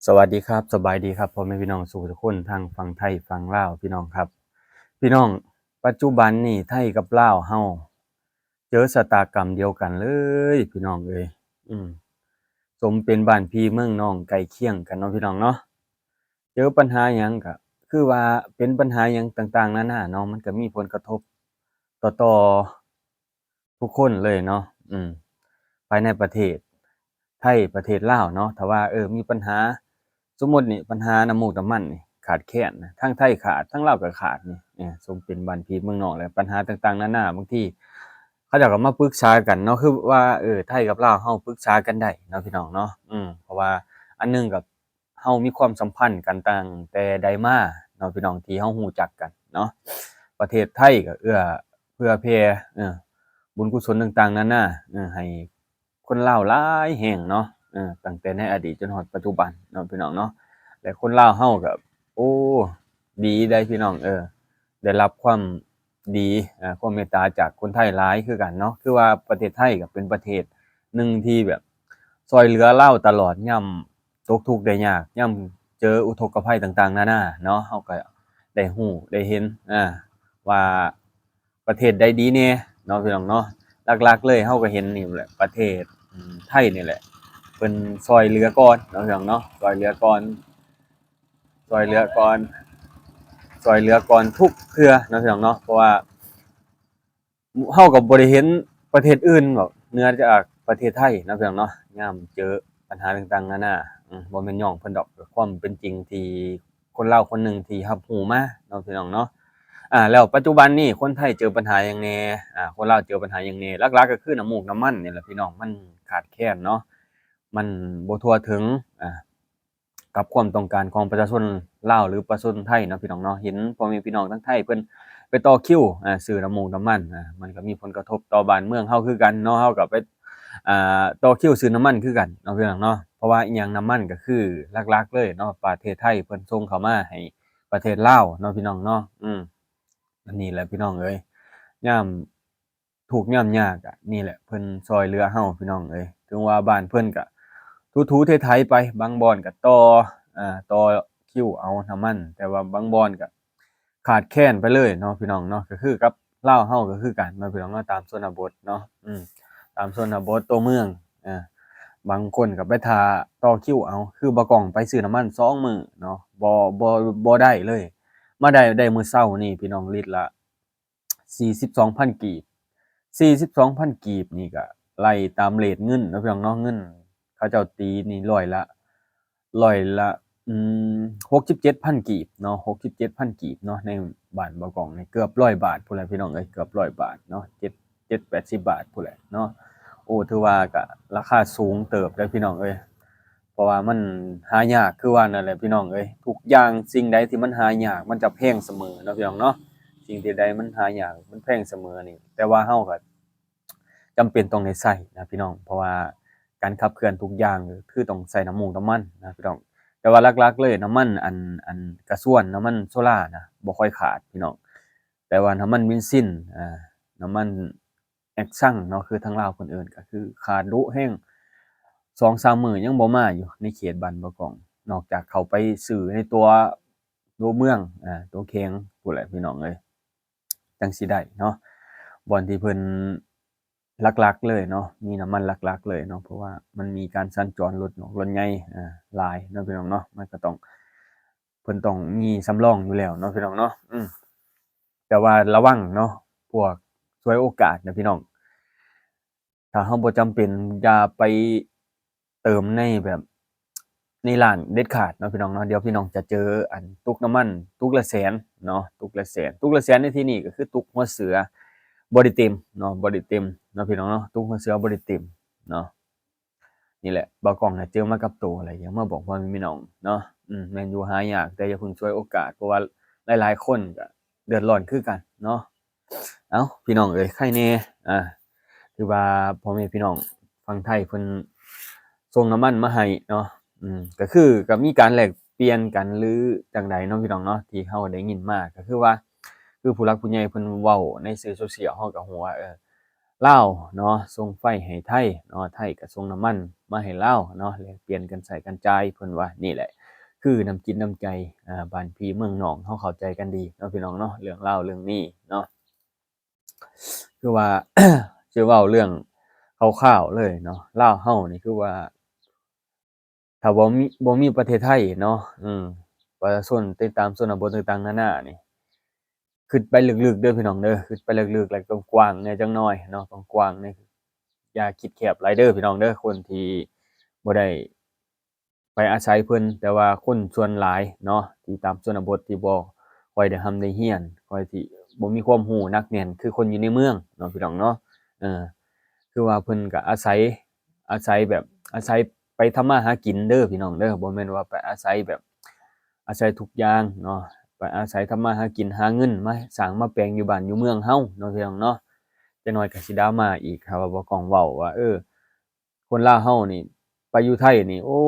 ສະຫວັດດີຄັບ ສະບາຍດີຄັບ ພໍ່ແມ່ພີ່ນ້ອງສູ່ທຸກຄົນ ທັງຝັ່ງໄທຝັ່ງລາວ ພີ່ນ້ອງຄັບ. ພີ່ນ້ອງ, ປັດຈຸບັນນີ້ໄທກັບລາວເຮົາເຈີຊະຕາກຳດຽວກັນເລີຍ ພີ່ນ້ອງເອີຍ. ອືມ ສົມເປັນບ້ານພີ່ເມືອງນ້ອງ ໃກ້ຄຽງກັນເນາະ ພີ່ນ້ອງເນາະ. ເຈີປັນຫາຫຍັງກະຄືວ່າເປັນປັນຫາຫຍັງຕ່າງໆນານາເນາະ ມັນກະມີຜົນກະທົບຕໍ່ ຕໍ່ ທຸກຄົນເລີຍເນາະ ອືມ ພາຍໃນປະເທດໄທ ປະເທດລາວເນາະ. ຖ້າວ່າ ເອີ ມີປັນຫາ ສົມມຸດນີ້ ປັນຫານ້ຳມູກນ້ຳມັນນີ້ຂາດແຄນນະ ທາງໄທຂາດ ທາງລາວກໍຂາດນີ້ ເອີ ສົມເປັນບ້ານພີ່ເມືອງນ້ອງ ແລະ ປັນຫາຕ່າງໆນານາ ບາງທີເຂົາເຈົ້າກໍມາປຶກສາກັນເນາະ ຄືວ່າ ເອີ ໄທກັບລາວເຮົາປຶກສາກັນໄດ້ເນາະ ພີ່ນ້ອງເນາະ. ອືມ ເພາະວ່າອັນໜຶ່ງກໍ ເຮົາມີຄວາມສຳພັນກັນຕັ້ງແຕ່ໃດມາເນາະ ພີ່ນ້ອງ ທີ່ເຮົາຮູ້ຈັກກັນເນາະ. ປະເທດໄທກໍເອື້ອເຟື້ອແຜ່ ເອີ ບຸນກຸສົນຕ່າງໆນານາ ເອີ ໃຫ້ຄົນລາວຫຼາຍແຮງເນາະ ເອີ ຕັ້ງແຕ່ໃນອະດີດຈົນຮອດປັດຈຸບັນເນາະ ພີ່ນ້ອງເນາະ. ແລະ ຄົນລາວເຮົາກໍ ໂອ້ ດີໃດ໋ ພີ່ນ້ອງ ເອີ ໄດ້ຮັບຄວາມ ດີ ເອີ ຄວາມເມດຕາຈາກຄົນໄທຫຼາຍຄືກັນເນາະ. ຄືວ່າປະເທດໄທກໍເປັນປະເທດໜຶ່ງທີ່ແບບຊ່ອຍເຫຼືອລາວຕະຫຼອດ ຍາມຕົກທຸກໄດ້ຍາກ ຍາມເຈີອຸທົກກະໄພຕ່າງໆນານາເນາະ. ເຮົາກໍໄດ້ຮູ້ໄດ້ເຫັນ ອາ ວ່າປະເທດໃດດີແດ່ເນາະ ພີ່ນ້ອງເນາະ. ຫຼັກໆເລີຍເຮົາກໍເຫັນນີ້ແຫຼະ ປະເທດ ອືມ ໄທນີ້ແຫຼະ ເພິ່ນຊ່ອຍເຫຼືອກ່ອນເນາະ ພີ່ນ້ອງເນາະ ຊ່ອຍເຫຼືອກ່ອນ ຊ່ອຍເຫຼືອກ່ອນ ຊ່ອຍເຫຼືອກ່ອນທຸກເທື່ອເນາະ ພີ່ນ້ອງເນາະ. ເພາະວ່າເຮົາກໍບໍ່ໄດ້ເຫັນປະເທດອື່ນແບບເໜືອຈາກປະເທດໄທເນາະ ພີ່ນ້ອງເນາະ ຍາມເຈີປັນຫາຕ່າງໆນານາ. ອືມ ບໍ່ແມ່ນຍ້ອງເພິ່ນດອກ ກໍຄວາມເປັນຈິງທີ່ຄົນລາວຄົນໜຶ່ງທີ່ຮັບຮູ້ມາເນາະ ພີ່ນ້ອງເນາະ. ອາ ແລ້ວປັດຈຸບັນນີ້ຄົນໄທເຈີປັນຫາຫຍັງແດ່ ອາ ຄົນລາວເຈີປັນຫາຫຍັງແດ່ ຫຼັກໆກໍຄືນ້ຳມູກນ້ຳມັນນີ້ແຫຼະ ພີ່ນ້ອງ ມັນຂາດແຄນເນາະ ມັນບໍ່ທົ່ວເຖິງ ອາ ກັບຄວາມຕ້ອງການຂອງປະຊາຊົນລາວ ຫຼື ປະຊາຊົນໄທເນາະ ພີ່ນ້ອງເນາະ. ເຫັນພໍ່ແມ່ພີ່ນ້ອງທາງໄທເພິ່ນໄປຕໍ່ຄິວ ອາ ຊື້ນ້ຳມູກນ້ຳມັນ ອາ ມັນກໍມີຜົນກະທົບຕໍ່ບ້ານເມືອງເຮົາຄືກັນເນາະ ເຮົາກໍໄປ ອາ ຕໍ່ຄິວຊື້ນ້ຳມັນຄືກັນເນາະ ພີ່ນ້ອງເນາະ. ເພາະວ່າອີ່ຫຍັງ ນ້ຳມັນກໍຄືຫຼັກໆເລີຍເນາະ ປະເທດໄທເພິ່ນສົ່ງເຂົ້າມາໃຫ້ປະເທດລາວເນາະ ພີ່ນ້ອງເນາະ. ອືມ ອັນນີ້ແຫຼະ ພີ່ນ້ອງເອີຍ ຍາມ ທຸກຍາມຍາກ ອະ ນີ້ແຫຼະ ເພິ່ນຊ່ອຍເຫຼືອເຮົາ ພີ່ນ້ອງເອີຍ. ເຖິງວ່າບ້ານເພິ່ນກະຖູໆໄຖໆໄປ ບາງບ່ອນກະຕໍ່ ອາ ຕໍ່ຄິວເອົານ້ຳມັນ ແຕ່ວ່າບາງບ່ອນກະຂາດແຄນໄປເລີຍເນາະ ພີ່ນ້ອງເນາະ. ກໍຄືກັບລາວເຮົາກໍຄືກັນເນາະ ພີ່ນ້ອງເນາະ ຕາມຊົນນະບົດເນາະ ອືມ ຕາມຊົນນະບົດຕົວເມືອງ ອາ ບາງຄົນກໍໄປຖ້າຕໍ່ຄິວເອົາ ຄືບ່າວກ້ອງໄປຊື້ນ້ຳມັນສອງມື້ເນາະ ບໍ່ ບໍ່ ບໍ່ໄດ້ເລີຍ ມາໄດ້ ໄດ້ມື້ເຊົ້ານີ້ ພີ່ນ້ອງ ລິດລະ ສີ່ສິບສອງພັນກີບ ສີ່ສິບສອງພັນກີບນີ້ກະໄລ່ຕາມເຣດເງິນເນາະ ພີ່ນ້ອງເນາະ. ເງິນເຂົາເຈົ້າຕີນີ້ຮ້ອຍລະ ຮ້ອຍລະ ອືມ ຫົກສິບເຈັດພັນກີບເນາະ ຫົກສິບເຈັດພັນກີບເນາະ. ໃນບ້ານບ່າວກ້ອງນີ້ເກືອບຮ້ອຍບາດພຸ້ນແຫຼະ ພີ່ນ້ອງເອີຍ ເກືອບຮ້ອຍບາດເນາະ ເຈັດ ເຈັດແປດສິບບາດພຸ້ນແຫຼະເນາະ. ໂອ້ ຖືວ່າກະລາຄາສູງເຕີບເດ້ ພີ່ນ້ອງເອີຍ. ເພາະວ່າມັນຫາຍາກ ຄືວ່ານັ້ນແຫຼະ ພີ່ນ້ອງເອີຍ ທຸກຢ່າງສິ່ງໃດທີ່ມັນຫາຍາກ ມັນຈະແພງສະເໝີເນາະ ພີ່ນ້ອງເນາະ. ສິ່ງທີ່ໃດມັນຫາຍາກ ມັນແພງສະເໝີນີ້ ແຕ່ວ່າເຮົາກໍຈຳເປັນຕ້ອງໄດ້ໃຊ້ນະ ພີ່ນ້ອງ ເພາະວ່າການຂັບເຄື່ອນທຸກຢ່າງ ກໍຄືຕ້ອງໃຊ້ນ້ຳມູກນ້ຳມັນນະ ພີ່ນ້ອງ. ແຕ່ວ່າຫຼັກໆເລີຍ ນ້ຳມັນອັນ ອັນກະຊວນ ນ້ຳມັນໂຊລານະ ບໍ່ຄ່ອຍຂາດ ພີ່ນ້ອງ. ແຕ່ວ່ານ້ຳມັນເບນຊິນ ອາ ນ້ຳມັນ ແອັກຊັງເນາະ ຄືທາງລາວເພິ່ນເອີ້ນ ກໍຄືຂາດດຸແຮງ ສອງສາມມື້ຍັງບໍ່ມາຢູ່ໃນເຂດບ້ານບ່າວກ້ອງ ນອກຈາກເຂົ້າໄປຊື້ໃນຕົວ ຕົວເມືອງ ອາ ຕົວແຂວງພຸ້ນແຫຼະ ພີ່ນ້ອງເອີຍ ຈັ່ງຊິໄດ້ເນາະ. ບ່ອນທີ່ເພິ່ນຫຼັກໆເລີຍເນາະ ມີນ້ຳມັນຫຼັກໆເລີຍເນາະ ເພາະວ່າມັນມີການສັນຈອນລົດນ້ອຍລົດໃຫຍ່ ອາ ຫຼາຍເນາະ ພີ່ນ້ອງເນາະ ມັນກໍຕ້ອງ ເພິ່ນຕ້ອງມີສຳລອງຢູ່ແລ້ວເນາະ ພີ່ນ້ອງເນາະ. ອືມ ແຕ່ວ່າລະວັງເນາະ ພວກສວຍໂອກາດນະ ພີ່ນ້ອງ ຖ້າເຮົາບໍ່ຈຳເປັນ ຢ່າໄປເຕີມໃນແບບ ໃນຮ້ານເດັດຂາດເນາະ ພີ່ນ້ອງເນາະ. ດຽວພີ່ນ້ອງຈະເຈີອັນຕຸກນ້ຳມັນ ຕຸກລະແສນເນາະ ຕຸກລະແສນ ຕຸກລະແສນໃນທີ່ນີ້ກໍຄືຕຸກຫົວເສືອບໍ່ໄດ້ເຕັມເນາະ ບໍ່ໄດ້ເຕັມເນາະ ພີ່ນ້ອງເນາະ ຕຸກຫົວເສືອບໍ່ໄດ້ເຕັມເນາະ. ນີ້ແຫຼະ ບ່າວກ້ອງນະເຈີມາກັບໂຕ ແລ້ວຢາກມາບອກພໍ່ແມ່ພີ່ນ້ອງເນາະ. ອືມ ແມ່ນຢູ່ຫາຍາກ ແຕ່ຢ່າເພິ່ງສວຍໂອກາດ ເພາະວ່າຫຼາຍໆຄົນກໍເດືອດຮ້ອນຄືກັນເນາະ. ເອົ້າ ພີ່ນ້ອງເອີຍ ໃຄແດ່ ອາ ຖືວ່າພໍ່ແມ່ພີ່ນ້ອງຝັ່ງໄທເພິ່ນສົ່ງນ້ຳມັນມາໃຫ້ເນາະ. ອືມ ກໍຄືກໍມີການແລກປ່ຽນກັນ ຫຼື ຈັ່ງໃດເນາະ ພີ່ນ້ອງເນາະ ທີ່ເຮົາໄດ້ຍິນມາ ກໍຄືວ່າ ຄືຜູ້ຫຼັກຜູ້ໃຫຍ່ເພິ່ນເວົ້າໃນສື່ໂຊຊຽວ ເຮົາກໍຮູ້ວ່າ ເອີ ລາວເນາະ ສົ່ງໄຟໃຫ້ໄທເນາະ ໄທກໍສົ່ງນ້ຳມັນມາໃຫ້ລາວເນາະ ແລກປ່ຽນກັນໃຊ້ກັນຈ່າຍ ເພິ່ນວ່ານີ້ແຫຼະ ຄືນ້ຳຈິດນ້ຳໃຈ ອາ ບ້ານພີ່ເມືອງນ້ອງ ເຮົາເຂົ້າໃຈກັນດີເນາະ ພີ່ນ້ອງເນາະ ເລື່ອງລາວເລື່ອງນີ້ເນາະ ຄືວ່າ ຊິເວົ້າເລື່ອງຄ່າວໆເລີຍເນາະ ລາວເຮົານີ້ຄືວ່າ ຖ້າບໍ່ມີ ບໍ່ມີປະເທດໄທເນາະ ເອີ ປະຊາຊົນໃນຕາມຊົນນະບົດຕ່າງໆນານານີ້ ຄິດໄປເລິກໆເດີພີ່ນ້ອງເດີ ຄິດໄປເລິກໆ ແລະກວ້າງໆແດ່ຈັກໜ້ອຍເນາະ ກວ້າງໆແດ່ ຢ່າຄິດແຄບຫຼາຍເດີພີ່ນ້ອງເດີ ຄົນທີ່ບໍ່ໄດ້ໄປອາໄສເພິ່ນ ແຕ່ວ່າຄົນສ່ວນຫຼາຍເນາະ ທີ່ຕາມຊົນນະບົດທີ່ບໍ່ຄ່ອຍໄດ້ຮ່ຳໄດ້ຮຽນ ຄ່ອຍທີ່ບໍ່ມີຄວາມຮູ້ໜັກແໜ້ນຄືຄົນຢູ່ໃນເມືອງເນາະ ພີ່ນ້ອງເນາະ ເອີ ຄືວ່າເພິ່ນກໍອາໄສ ອາໄສແບບ ອາໄສໄປທຳມາຫາກິນເດີພີ່ນ້ອງເດີ ບໍ່ແມ່ນວ່າໄປອາໄສແບບ ອາໄສທຸກຢ່າງເນາະ ໄປອາໄສທຳມາຫາກິນ ຫາເງິນມາສ້າງມາແປງຢູ່ບ້ານຢູ່ເມືອງເຮົາເນາະ ພີ່ນ້ອງເນາະ ຈັກໜ້ອຍກໍຊິດຣາມາອີກ ຖ້າວ່າບໍ່ກ້ອງເວົ້າວ່າ ເອີ ຄົນລາວເຮົານີ້ ໄປຢູ່ໄທນີ້ ໂອ້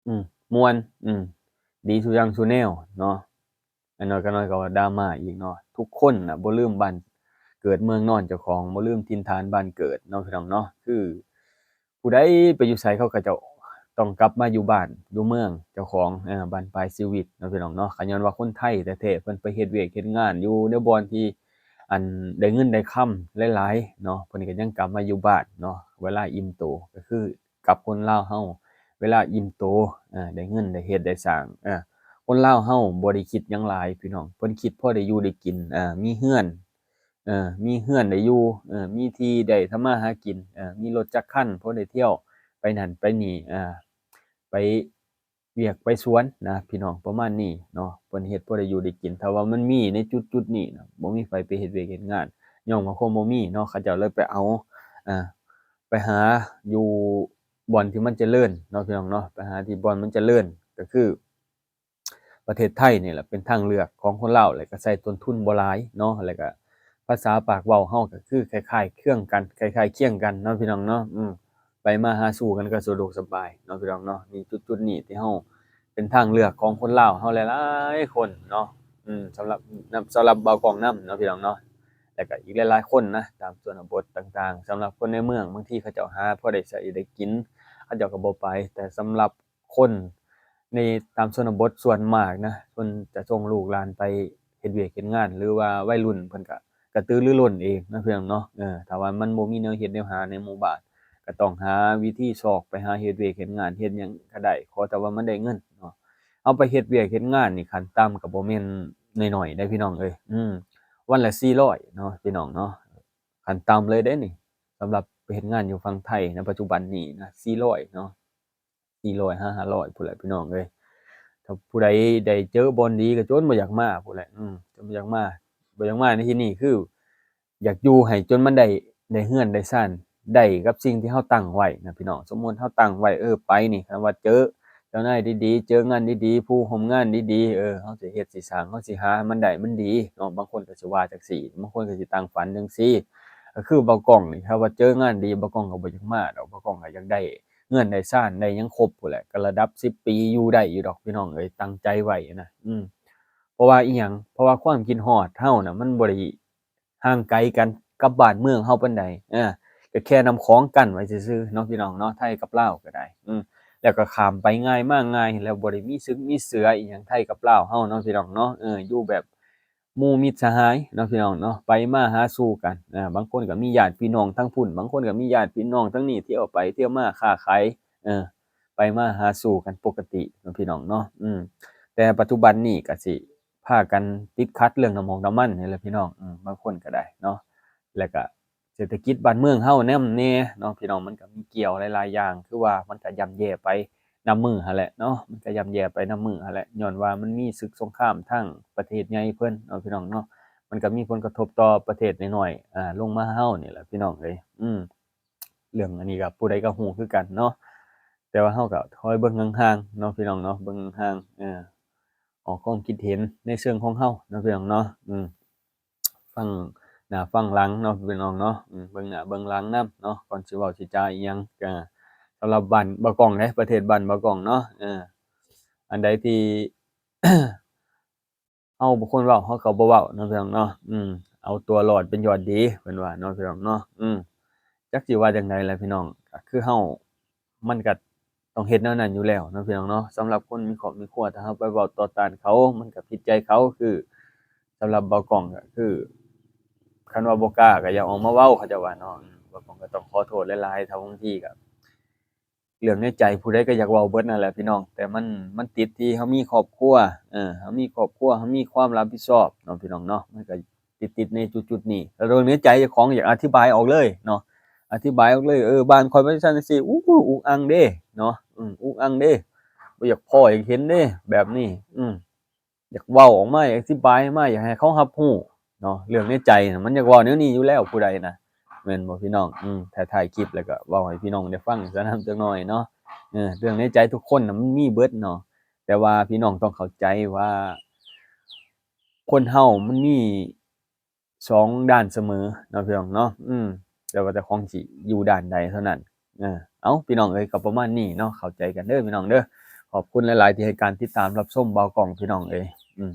ອືມ ມ່ວນ ອືມ ດີສູ່ຢ່າງສູ່ແນວເນາະ ອັນນ້ອຍກໍນ້ອຍກໍວ່າດຣາມາອີກເນາະ ທຸກຄົນນະບໍ່ລືມບ້ານເກີດເມືອງນອນເຈົ້າຂອງ ບໍ່ລືມຖິ່ນຖານບ້ານເກີດເນາະ ພີ່ນ້ອງເນາະ ຄືຜູ້ໃດໄປຢູ່ໃສ ເຂົາກໍເຈົ້າຕ້ອງກັບມາຢູ່ບ້ານຢູ່ເມືອງເຈົ້າຂອງ ເອີ ບັ້ນປາຍຊີວິດເນາະ ພີ່ນ້ອງເນາະ ກໍຍ້ອນວ່າຄົນໄທແທ້ໆ ເພິ່ນໄປເຮັດວຽກເຮັດງານຢູ່ໃນບ່ອນທີ່ ອັນ ໄດ້ເງິນໄດ້ຄຳຫຼາຍໆເນາະ ເພິ່ນກໍຍັງກັບມາຢູ່ບ້ານເນາະ ເວລາອີ່ມໂຕ ກໍຄືກັບຄົນລາວເຮົາ ເວລາອີ່ມໂຕ ເອີ ໄດ້ເງິນໄດ້ເຮັດໄດ້ສ້າງ ເອີ ຄົນລາວເຮົາບໍ່ໄດ້ຄິດຫຍັງຫຼາຍພີ່ນ້ອງ ເພິ່ນຄິດພໍໄດ້ຢູ່ໄດ້ກິນ ເອີ ມີເຮືອນ ເອີ ມີເຮືອນໄດ້ຢູ່ ເອີ ມີທີ່ໄດ້ທຳມາຫາກິນ ເອີ ມີລົດຈັກຄັນ ພໍໄດ້ທ່ຽວໄປນັ້ນໄປນີ້ ເອີ ໄປ ວຽກໄປສວນນະພີ່ນ້ອງ ປະມານນີ້ເນາະ ເພິ່ນເຮັດພໍໄດ້ຢູ່ໄດ້ກິນ ຖ້າວ່າມັນມີໃນຈຸດໆນີ້ນະ ບໍ່ມີໃຜໄປເຮັດວຽກເຮັດງານ ຍ້ອນວ່າຄວາມບໍ່ມີເນາະ ເຂົາເຈົ້າເລີຍໄປເອົາ ເອີ ໄປຫາຢູ່ບ່ອນທີ່ມັນຈະເລີນເນາະ ພີ່ນ້ອງເນາະ ໄປຫາທີ່ບ່ອນມັນຈະເລີນ ກໍຄືປະເທດໄທນີ້ແຫຼະ ເປັນທາງເລືອກຂອງຄົນລາວ ແລ້ວກໍໃຊ້ຕົ້ນທຶນບໍ່ຫຼາຍເນາະ ແລ້ວກໍພາສາປາກເວົ້າເຮົາກໍຄືຄ້າຍໆເຄືອງກັນ ຄ້າຍໆຄຽງກັນເນາະ ພີ່ນ້ອງເນາະ ອືມ ໄປມາຫາສູ່ກັນກໍສະດວກສະບາຍເນາະ ພີ່ນ້ອງເນາະ ນີ້ ຈຸດໆນີ້ທີ່ເຮົາເປັນທາງເລືອກຂອງຄົນລາວເຮົາຫຼາຍໆຄົນເນາະ ອືມ ສຳລັບ ສຳລັບບ່າວກ້ອງນຳເນາະ ພີ່ນ້ອງເນາະ ແລ້ວກໍອີກຫຼາຍໆຄົນນະ ຕາມຊົນນະບົດຕ່າງໆ ສຳລັບຄົນໃນເມືອງ ບາງທີເຂົາເຈົ້າຫາພໍໄດ້ໃຊ້ໄດ້ກິນ ເຂົາເຈົ້າກໍບໍ່ໄປ ແຕ່ສຳລັບຄົນໃນຕາມຊົນນະບົດສ່ວນມາກນະ ເພິ່ນຈະສົ່ງລູກຫຼານໄປເຮັດວຽກເຮັດງານ ຫຼືວ່າໄວລຸ້ນເພິ່ນກໍ ກະຕືລືລົ້ນເອງເນາະ ພີ່ນ້ອງເນາະ ເອີ ຖ້າວ່າມັນບໍ່ມີແນວເຮັດແນວຫາໃນໝູ່ບ້ານ ກະຕ້ອງຫາວິທີຊອກໄປຫາເຮັດວຽກເຮັດງານ ເຮັດຫຍັງກະໄດ້ ຂໍແຕ່ວ່າມັນໄດ້ເງິນເນາະ ເຮົາໄປເຮັດວຽກເຮັດງານນີ້ ຂັ້ນຕ່ຳກະບໍ່ແມ່ນໜ້ອຍໆເດ້ພີ່ນ້ອງເອີຍ ອືມ ວັນລະສີ່ຮ້ອຍເນາະ ພີ່ນ້ອງເນາະ ຂັ້ນຕ່ຳເລີຍເດ້ນີ້ ສຳລັບໄປເຮັດງານຢູ່ຝັ່ງໄທໃນປັດຈຸບັນນີ້ນະ ສີ່ຮ້ອຍເນາະ. ສີ່ຮ້ອຍຫາຫ້າຮ້ອຍພຸ້ນແຫຼະພີ່ນ້ອງເອີຍ ຖ້າຜູ້ໃດໄດ້ເຈີບ່ອນດີກໍຈົນບໍ່ຢາກມາພຸ້ນແຫຼະ ອືມ ຈົນບໍ່ຢາກມາ ບໍ່ຢາກມາໃນທີ່ນີ້ຄື ຢາກຢູ່ໃຫ້ຈົນມັນໄດ້ ໄດ້ເຮືອນໄດ້ຊານ ໄດ້ກັບສິ່ງທີ່ເຮົາຕັ້ງໄວ້ນະພີ່ນ້ອງ ສົມມຸດເຮົາຕັ້ງໄວ້ ເອີ ໄປນີ້ ຄັນວ່າເຈີເຈົ້ານາຍດີໆ ເຈີງານດີໆ ຜູ້ຮ່ວມງານດີໆ ເອີ ເຮົາຊິເຮັດຊິສ້າງ ເຮົາຊິຫາໃຫ້ມັນໄດ້ມັນດີເນາະ ບາງຄົນກໍຊິວ່າຈັ່ງຊີ້ ບາງຄົນກໍຊິຕັ້ງຝັນຈັ່ງຊີ້ ກໍຄືບ່າວກ້ອງນີ້ ຖ້າວ່າເຈີງານດີ ບ່າວກ້ອງກໍບໍ່ຢາກມາດອກ ບ່າວກ້ອງກໍຢາກໄດ້ ເຮືອນໄດ້ຊານໄດ້ຫຍັງຄົບພຸ້ນແຫຼະ ກໍລະດັບສິບປີຢູ່ໄດ້ຢູ່ດອກພີ່ນ້ອງເອີຍ ຕັ້ງໃຈໄວ້ນະ ອືມ ເພາະວ່າອີ່ຫຍັງ ເພາະວ່າຄວາມຄິດຮອດເຮົານະ ມັນບໍ່ໄດ້ຫ່າງໄກກັນກັບບ້ານເມືອງເຮົາປານໃດ ເອີ ກໍແຄ່ນ້ຳຂອງກັ້ນໄວ້ຊື່ໆເນາະ ພີ່ນ້ອງເນາະ ໄທກັບລາວກໍໄດ້ ອືມ ແລ້ວກໍຂ້າມໄປງ່າຍມາງ່າຍ ແລ້ວບໍ່ໄດ້ມີເສິກມີເສືອອີ່ຫຍັງ ໄທກັບລາວເຮົາເນາະ ພີ່ນ້ອງເນາະ ເອີ ຢູ່ແບບ ໝູ່ມິດສະຫາຍເນາະ ພີ່ນ້ອງເນາະ ໄປມາຫາສູ່ກັນ ອາ ບາງຄົນກໍມີຍາດພີ່ນ້ອງທາງພຸ້ນ ບາງຄົນກໍມີຍາດພີ່ນ້ອງທາງນີ້ ທ່ຽວໄປທ່ຽວມາ ຄ້າຂາຍ ເອີ ໄປມາຫາສູ່ກັນປົກກະຕິເນາະ ພີ່ນ້ອງເນາະ ອືມ ແຕ່ປັດຈຸບັນນີ້ກໍຊິພາກັນຕິດຂັດເລື່ອງນ້ຳມັນ ນ້ຳມັນນີ້ແຫຼະ ພີ່ນ້ອງ ອືມ ບາງຄົນກໍໄດ້ເນາະ ແລ້ວກໍ ເສດຖະກິດບ້ານເມືອງເຮົານຳແດ່ເນາະ ພີ່ນ້ອງ ມັນກໍມີກ່ຽວຫຼາຍໆຢ່າງ ຄືວ່າມັນກໍຍ່ຳແຍ່ໄປນຳມື້ຫັ້ນແຫຼະເນາະ ມັນກໍຍ່ຳແຍ່ໄປນຳມື້ຫັ້ນແຫຼະ ຍ້ອນວ່າມັນມີເສິກສົງຄາມທາງປະເທດໃຫຍ່ເພິ່ນເນາະ ພີ່ນ້ອງເນາະ ມັນກໍມີຜົນກະທົບຕໍ່ປະເທດນ້ອຍໆ ອາ ລົງມາເຮົານີ້ແຫຼະ ພີ່ນ້ອງເອີຍ ອືມ ເລື່ອງອັນນີ້ກໍຜູ້ໃດກໍຮູ້ຄືກັນເນາະ ແຕ່ວ່າເຮົາກໍຄອຍເບິ່ງຫ່າງໆເນາະ ພີ່ນ້ອງເນາະ ເບິ່ງຫ່າງໆ ເອີ ອອກຄວາມຄິດເຫັນໃນເຊີງຂອງເຮົາເນາະ ພີ່ນ້ອງເນາະ ອືມ ຟັງໜ້າຟັງຫຼັງເນາະ ພີ່ນ້ອງເນາະ ອືມ ເບິ່ງໜ້າເບິ່ງຫຼັງນຳເນາະ ກ່ອນຊິເວົ້າຊິຈາອີ່ຫຍັງ ກໍສຳລັບບ້ານບ່າວກ້ອງເດ້ ປະເທດບ້ານບ່າວກ້ອງເນາະ ເອີ ອັນໃດທີ່ເຮົາບໍ່ຄວນເວົ້າ ເຮົາກໍບໍ່ເວົ້າເນາະ ພີ່ນ້ອງເນາະ ອືມ ເອົາຕົວລອດເປັນຍອດດີ ເພິ່ນວ່າເນາະ ພີ່ນ້ອງເນາະ. ອືມ ຈັກຊິວ່າຈັ່ງໃດລະ ພີ່ນ້ອງ ກໍຄືເຮົາ ມັນກໍຕ້ອງເຮັດແນວນັ້ນຢູ່ແລ້ວເນາະ ພີ່ນ້ອງເນາະ. ສຳລັບຄົນມີຄອບມີຄົວ ຖ້າເຮົາໄປເວົ້າຕໍ່ຕ້ານເຂົາ ມັນກໍຜິດໃຈເຂົາ. ຄືສຳລັບບ່າວກ້ອງກໍຄື ຄັນວ່າບໍ່ກ້າກໍຢ່າອອກມາເວົ້າ ເຂົາເຈົ້າວ່າເນາະ. ອືມ ບ່າວກ້ອງກໍຕ້ອງຂໍໂທດຫຼາຍໆ ຖ້າບາງທີກໍ ເລື່ອງໃນໃຈຜູ້ໃດກໍຢາກເວົ້າເບິດນັ້ນແຫຼະ ພີ່ນ້ອງ, ແຕ່ມັນ ມັນຕິດທີ່ເຮົາມີຄອບຄົວ ເອີ ເຮົາມີຄອບຄົວ ເຮົາມີຄວາມຮັບຜິດຊອບເນາະ ພີ່ນ້ອງເນາະ. ມັນກໍຕິດໆໃນຈຸດໆນີ້ ແລ້ວເລື່ອງໃນໃຈເຈົ້າຂອງຢາກອະທິບາຍອອກເລີຍເນາະ, ອະທິບາຍອອກເລີຍ ເອີ ບ້ານຂ້ອຍເປັນຊັ້ນຈັ່ງຊີ້ ອູ້ ອຸກອັ່ງເດ້ເນາະ ອືມ ອຸກອັ່ງເດ້ ບໍ່ຢາກພໍ້ຢາກເຫັນເດ້ແບບນີ້ ອືມ ຢາກເວົ້າອອກມາ ຢາກອະທິບາຍມາ ຢາກໃຫ້ເຂົາຮັບຮູ້ເນາະ. ເລື່ອງໃນໃຈນະ ມັນຢາກເວົ້າແນວນີ້ຢູ່ແລ້ວ ຜູ້ໃດນະ ແມ່ນບໍ່ ພີ່ນ້ອງ? ອືມ ທ້າຍໆຄລິບແລ້ວກໍເວົ້າໃຫ້ພີ່ນ້ອງໄດ້ຟັງຊະນຳຈັກໜ້ອຍເນາະ. ເອີ ເລື່ອງໃນໃຈທຸກຄົນນະ ມັນມີເບິດເນາະ, ແຕ່ວ່າພີ່ນ້ອງຕ້ອງເຂົ້າໃຈວ່າ ຄົນເຮົາມັນມີສອງດ້ານສະເໝີເນາະ ພີ່ນ້ອງເນາະ. ອືມ ແຕ່ວ່າເຈົ້າຂອງຊິຢູ່ດ້ານໃດເທົ່ານັ້ນ. ເອີ ເອົ້າ ພີ່ນ້ອງເອີຍ ກໍປະມານນີ້ເນາະ, ເຂົ້າໃຈກັນເດີ ພີ່ນ້ອງເດີ. ຂອບຄຸນຫຼາຍໆທີ່ໃຫ້ການຕິດຕາມຮັບຊົມບ່າວກ້ອງ ພີ່ນ້ອງເອີຍ. ອືມ